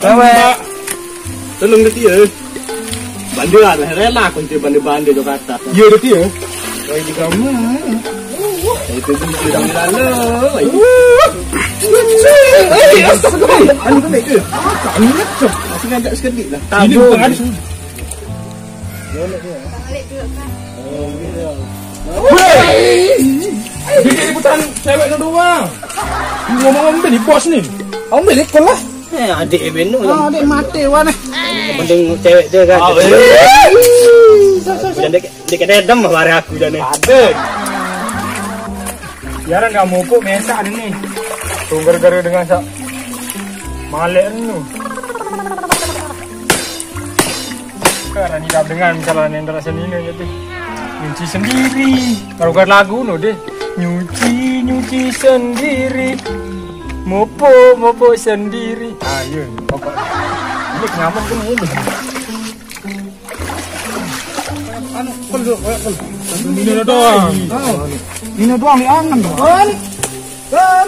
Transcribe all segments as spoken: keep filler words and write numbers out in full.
Wewe. Tolong deti ya. Bande ada, rela kunci bande-bande Jakarta. Iya deti ya. Oi, di kamar. Itu tu sudah lalu. Eh, astaga. Anu kena ke? Aku nak cop. Aku nak sekali lah. Ini bukan. Balik juga kan? Woi! Dia jadi bukan cewek tu doang. Ngomong-ngomong ni bos ni. Ambil ikut lah. Eh, adik Ibnu. Ah, adik mati wah ni. Mending cewek dia kan. Ah, eh. Jangan dia, dia kena dendam lah hari aku dah ni. Ada. Biaran kamu pun mesak ni. Tu gara-gara dengan sak malek ni. Sekarang ni dah dengan misalnya yang terasa ni ni jadi. Nyuci sendiri. Baru kan lagu no deh. Nyuci, nyuci sendiri. Mopo, mopo sendiri. Ah, iya. Bapak. Ini kenapa tu ni? Anu, perlu, perlu. Ini doang. Ini doang di angan doang. Kan? Kan?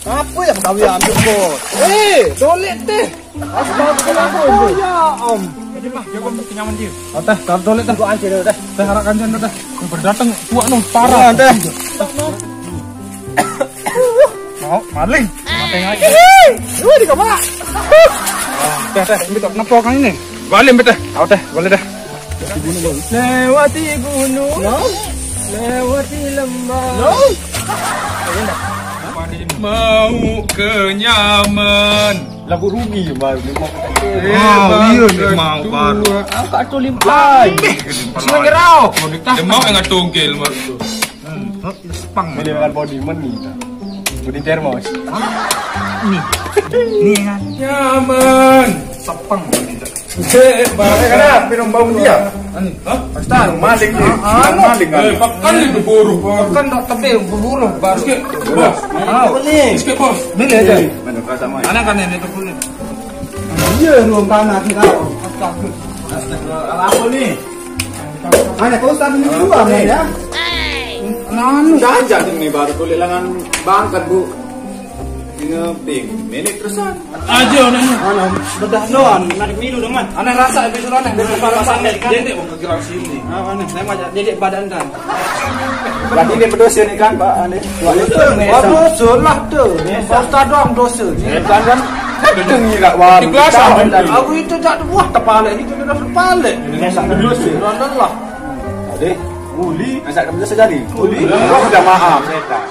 Apa yang kau ambil, bos? Eh, dolet teh. Astagfirullah, ya om. Jadi mah, dia kau kenyaman dia. Oh, teh, taruh dolet teh. Gua hancur dulu teh. Teh, harap kancan teh. Berdatang, kuat no, parah. Teh. Mau, maling. Mati lagi. Lu di kamar. Teh, teh, ini tak kenapa kan ini? Balik, teh. Oh, teh, boleh teh. Lewati gunung, lewati lembah. Mau kenyaman. Lagu rugi baru ni. Oh, iya, dia mau baru. Angkat tu limpah. Semua gerau. Dia mau yang tongkel baru tu. Sepang. Ini dengan body meni. Body termos. Ni. Ni kan. Nyaman. Sepang. Eh, barang kan minum bau dia. Hah? Pasti maling ni. Maling kan. Eh, pakan ni berburu. Kan tak tapi berburu. Baru. Sikit, bos. Apa ni? Sikit, bos. Ni aja. Mana kau sama? Mana kan ini tu pun? Iya, ruang panas ni kau. Astaga. Astaga. Apa ni? Mana kau tak ni dua ni ya? Nanu. Saja ni baru kulit lengan bangkat, Bu. Ini ping. Ini terusan. Aja ni. Mana bedah doang. Nak minum dengan. Anak rasa habis ulang nak. Dia tak mau ke gerak sini. Ah, mana? Saya macam dia badan kan. Berarti dia berdosa ni kan, Pak? Ni. Berdosa lah tu. Dosa doang dosa. Kan kan? Dengar tak, Wan? Aku itu tak ada buah terbalik. Itu dah terbalik. Berdosa. Allah. Adik, uli, masak kamu saja ni. Uli. Kau sudah maaf, saya tak.